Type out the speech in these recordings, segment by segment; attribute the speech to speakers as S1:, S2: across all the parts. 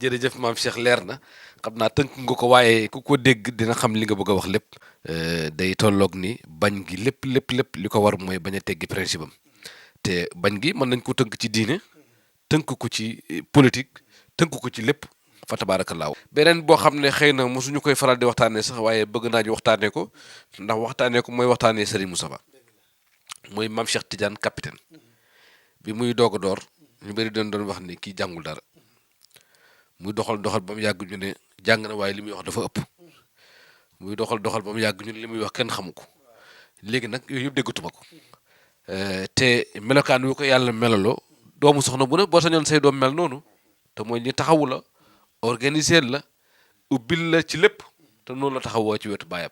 S1: jërëjëf maam Cheikh leer na xam naa tënk nga ko waaye ku ko dégg dina xam li nga bëgg a wax lépp day tolloog ni bañ gi lépp li ko war mooy bañ a teggi principe am te bañ gi mën nañ ko tënk ci diine tënk ko ci politique tënk ko ci lépp fa tabaarakallaahu beneen boo xam ne xëy na mosuñu koy faral di waxtaanee sax waaye bëgg naa ñu waxtaanee ko ndax waxtaanee ko mooy waxtaanee Serigne Moustapha mooy maam Cheikh Tidiane capitaine bi muy doog a door ñu bëri doon wax ni kii jàngul dara muy doxal ba mu yàgg ñu ne jàng na waaye li muy wax dafa ëpp muy doxal ba mu yàgg ñu ne li muy wax kenn xamu ko léegi nag yooyu yëpp déggatuma ko te melokaan wi ko yàlla melaloo doomu soxna bu ne boo sañoon say doom mel noonu te mooy ñi taxawu la organiser la ubbil la ci lépp te noonu la taxawoo ci wetu baayam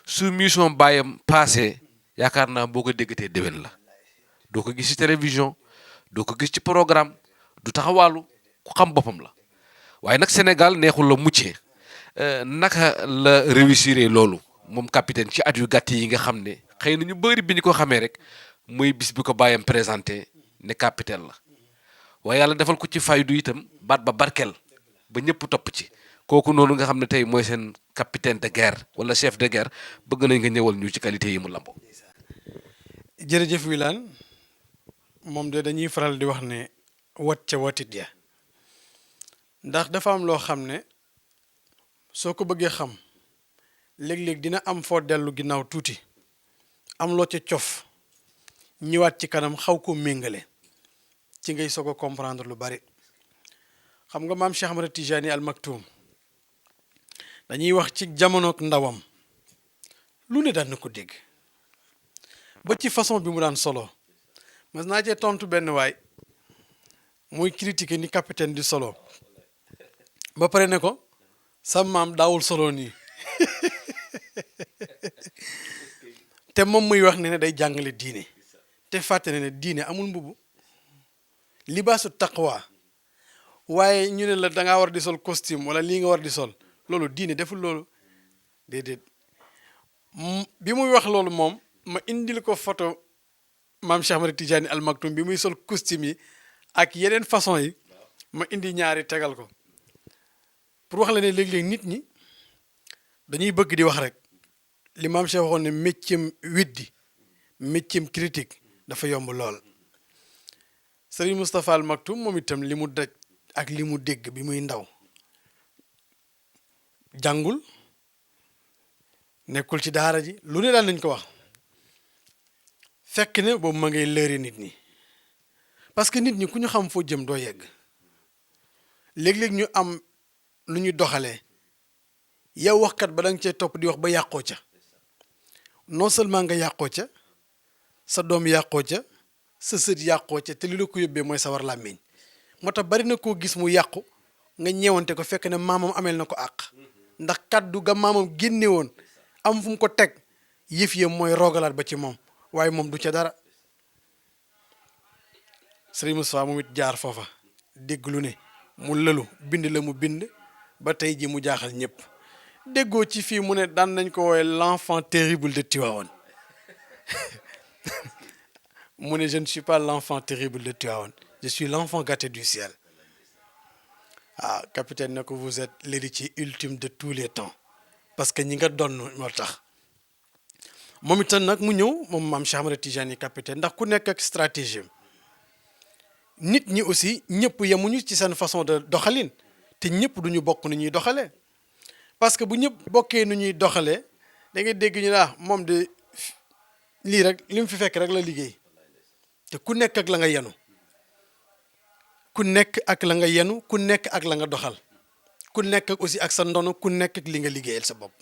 S1: su mission baayam passé yaakaar naa boo ko déggatee déwén la doo ko gis ci télévision doo ko gis ci programme du taxawaalu ku xam boppam la waaye nag Sénégal neexul la muccee naka la réussir loolu moom capitaine ci at yu gàtt yi nga xam ne xëy na ñu bëri bi ñu ko xamee rek muy bis bi ko bàyyam présenté ne capitaine la waaye yàlla defal ko ci faydu itam baat ba barkeel ba ñëpp topp ci kooku noonu nga xam ne tey mooy seen capitaine de guerre wala chef de guerre bëgg nañ nga ñëwal ñu ci qualité yi mu lambo.
S2: jërëjëf Wilane moom de dañuy faral di wax ne wat ca watit ya ndax dafa am loo xam ne soo ko bëggee xam léeg-léeg dina am foo dellu ginnaaw tuuti am loo ca cof ñëwaat ci kanam xaw ko méngale ci ngay soog a comprendre lu bari xam nga maam Cheikh Ahmad Tijani Al Maktoum dañuy wax ci jamonook ndawam lu ne daan na ko dégg ba ci façon bi mu daan solo mas naa cee tontu benn waay muy critiquer ni capitaine di solo ba pare ne ko sa maam daawul solo nii te moom muy wax ne day jàngale diine te fàtte ne diine amul mbubu libaasu taqwa waaye ñu ne la dangaa war di sol costume wala lii nga war di sol loolu diine deful loolu déedéet bi muy wax loolu moom ma indil ko photo maam Cheikh Ahmad Tidiane Al Maktoum bi muy sol costume yi ak yeneen façon yi ma indi ñaari tegal ko pour wax la ne léeg-léeg nit ñi dañuy bëgg di wax rek li maam Cheikh waxoon ne méccam widdi méccam critique dafa yomb lool Serigne Moustapha Al Maktoum moom itam li mu daj ak li mu dégg bi muy ndaw jàngul nekkul ci daara ji lu ne daan nañ ko wax fekk ne boobu ma ngay lëre nit ñi parce que nit ñi ku ñu xam foo jëm doo yegg léeg-léeg ñu am lu ñu doxalee yow waxkat ba da nga cee topp di wax ba yàqoo ca non seulement nga yàqoo ca sa doom yàqoo ca sa sët yàqoo ca te li la ko yóbbee mooy sawar làmmiñ moo tax bari na koo gis mu yàqu nga ñeewante ko fekk ne maamam ameel na ko àq ndax kaddu ga maamam génne woon am fu mu ko teg yëf yam mooy rogalaat ba ci moom waaye moom du ca dara Serigne Moustapha moom it jaar foofa dégg lu ne mu lëlu bind la mu bind ba tey ji mu jaaxal ñëpp déggoo ci fii mu ne daan nañ ko woowe l'enfant terrible de Tivaouane mu ne je ne suis pas l'enfant terrible de Tivaouane je suis l'enfant gâté du ciel ah capitaine ne ko vous êtes l'héritier ultime de tous les temps parce que ñi nga donn moo tax moom itam nag mu ñëw moom maam Cheikh Ahmad Tijani capitaine ndax ku nekk ak stratégie nit ñi aussi ñëpp yemuñu ci seen façon de doxalin te ñëpp duñu bokk nu ñuy doxalee parce que bu ñëpp bokkee nu ñuy doxalee da ngay dégg ñu ne moom de lii rek li mu fi fekk rek la liggéey te ku nekk ak la nga yenu ku nekk ak la nga yenu ku nekk ak la nga doxal ku nekk aussi ak sa ndono ku nekk ak li nga liggéeyal sa bopp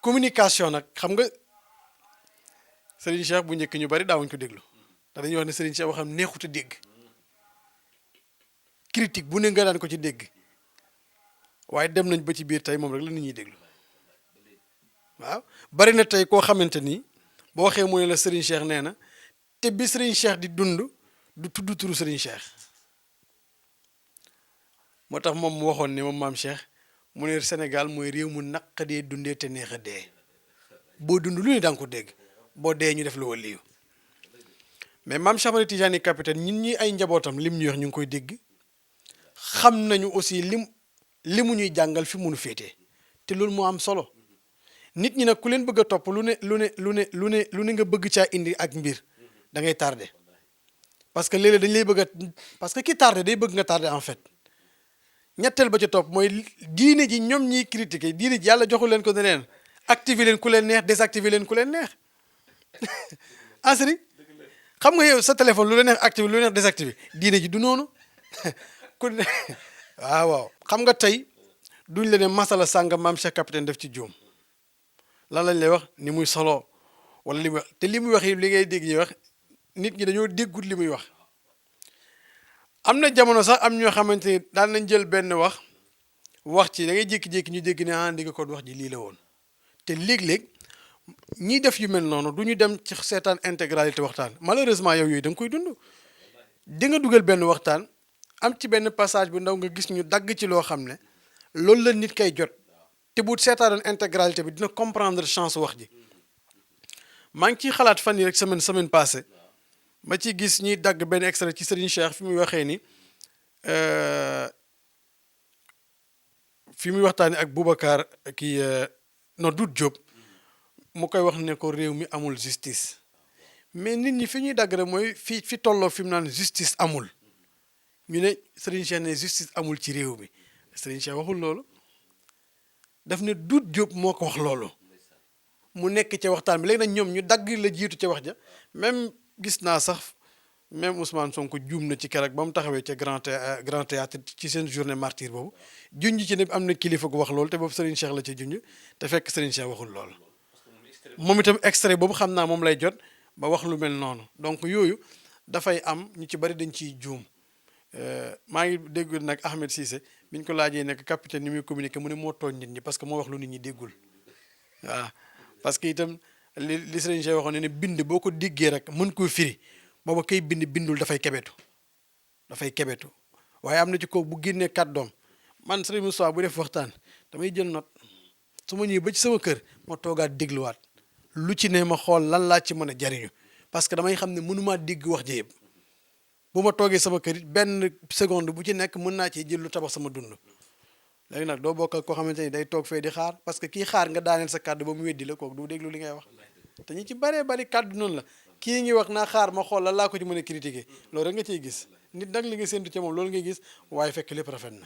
S2: communication nag xam nga Serigne Cheikh bu njëkk ñu bari daawuñ ko déglu ndax dañuy wax ne Serigne Cheikh waxam neexut a dégg critique bu ne nga daan ko ci dégg waaye dem nañ ba ci biir tey moom rek la nit ñuy déglu waaw bari na tey koo xamante ni boo waxee mu ne la Serigne Cheikh nee na te bi Serigne Cheikh di dund du tudd turu Serigne Cheikh moo tax moom mu waxoon ne moom maam Cheikh mu ne Sénégal mooy réew mu naqadee dundee te neex a dee boo dund lu ne danga ko dégg boo dee ñu def la waliyu mais maam Cheikh Ahmad Tijani capitaine ñun ñi ay njabootam lim ñu wax ñu ngi koy dégg xam nañu aussi li mu ñuy jàngal fi munu féetee te loolu moo am solo nit ñi nag ku leen bëgg a topp lu ne nga bëgg caa indi ak mbir da ngay tardé parce que léeg-léeg dañ lay bëgg a parce que ki tardé day bëgg nga tardé en fait ñetteel ba ca topp mooy diine ji ñoom ñiy critiquer diine ji yàlla joxu leen ko ne leen activer leen ku leen neex désactiver leen ku leen neex asri xam nga yow sa téléphone lu la neex activer lu la neex désactiver diine ji du noonu ku ne waaw xam nga tey duñ la ne masala sàngam maam Cheikh Capitaine def ci juum lan lañ lay wax ni muy solo wala li muy wax te li muy wax yi li ngay dégg ñuy wax nit ñi dañoo déggut li muy wax am na jamono sax am ñoo xamante ni daan nañ jël benn wax ci da ngay jékki-jékki ñu dégg ne ah ndi nga ko wax ji lii la woon te léeg-léeg ñiy def yu mel noonu du ñu dem ci seetaan intégralité waxtaan malheureusement yow yooyu da nga koy dund di nga dugal benn waxtaan am ci benn passage bu ndaw nga gis ñu dagg ci loo xam ne loolu la nit kay jot te bu seetaanoon intégralité bi dina comprendre chance wax ji maa ngi ciy xalaat fan yi rek semaine passée ma ci gis ñuy dagg benn extrait ci Serigne Cheikh fi muy waxee ni fi muy waxtaanee ak Boubacar kii no Doudou Diop mu koy wax ne ko réew mi amul justice mais nit ñi fi ñuy dagg rek mooy fi tolloo fi mu naan justice amul ñu ne Serigne Cheikh ne justice amul ci réew mi Serigne Cheikh waxul loolu daf ne Doudou Diop moo ko wax loolu mu nekk ca waxtaan bi léegi nag ñoom ñu dagg la jiitu ca wax ja même gis naa sax même Ousmane Sonko juum na ci keroog ba mu taxawee ca grand théâtre ci seen journée martyr boobu junj ci ne am na kilifa gu wax loolu te boobu Serigne Cheikh la ci junj te fekk Serigne Cheikh waxul loolu moom itam extrait boobu xam naa moom lay jot ba wax lu mel noonu donc yooyu dafay am ñu ci bari dañ ciy juum maa ngi dégg nag Ahmed Cissé biñ ko laajee nekk capitaine ni muy communiqué mu ne moo tooñ nit ñi parce que moo wax lu nit ñi déggul waaw parce que itam li Serigne Cheikh waxoon ne bind boo ko diggee rek mën koo firi booba kay bindul dafay kebetu waaye am na ci ko bu génnee kàddoom man Serigne Moussa bu def waxtaan damay jël note su ma ñëwee ba ci sama kër ma toogaat dégluwaat lu ci ne ma xool lan laa ci mën a jariñu parce que damay xam ne mënumaa dégg wax ji yëpp bu ma toogee sama kër it benn seconde bu ci nekk mën naa cee jël lu tabax sama dund léegi nag doo bokk ak koo xamante ni day toog fee di xaar parce que kii xaar nga daaneel sa kàddu ba mu weddi la kooku du déglu li ngay wax te ñi ci baree bari kàddu noonu la kii ngi wax naa xaar ma xool lan laa ko ci mën a critiquer loolu rek nga ciy gis nit nag li nga séntu ca moom loolu ngay gis waaye fekk lépp rafet na